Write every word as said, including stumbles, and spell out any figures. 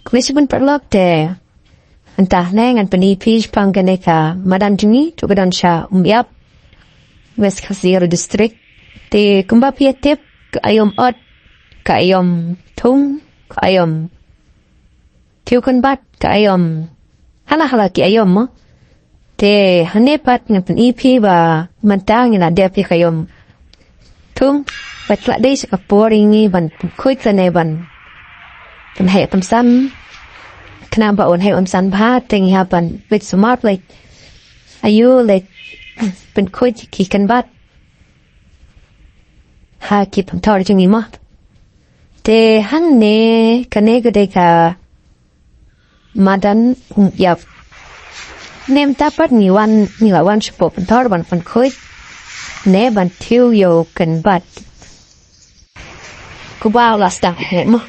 Khublei shibun paralok te. Mynta hangne ngan pyni phi shaphang kane ka madan jong ngi, to ka don sha Umïap, West Khasi Hills District. Te kumba phi ïa tip, ka aïom ot, ka aïom thung, ka aïom thiewkynbat, ka aïom hala hala ki aïom mo. Te hangne pat ngan pyni phi ba mynta ngi la dep ïa ka aïom thung, bad ka la dei sha ka por ïa ngi ban pynkhuid lane ban pynheh pynsan. Khnang ba un heh un san bha te ngi hap ban wit sumar leit, aïu leit pynkhuid ki kynbat ha ki pynthor jong ngi mo. Te hangne kane ka dei ka madan Umïap. Mynta pat ngi wan, ngi la wan shapoh pynthor ban pynkhuid ne ban thiew ïa u kynbat. Kumba u la sdang heh mo.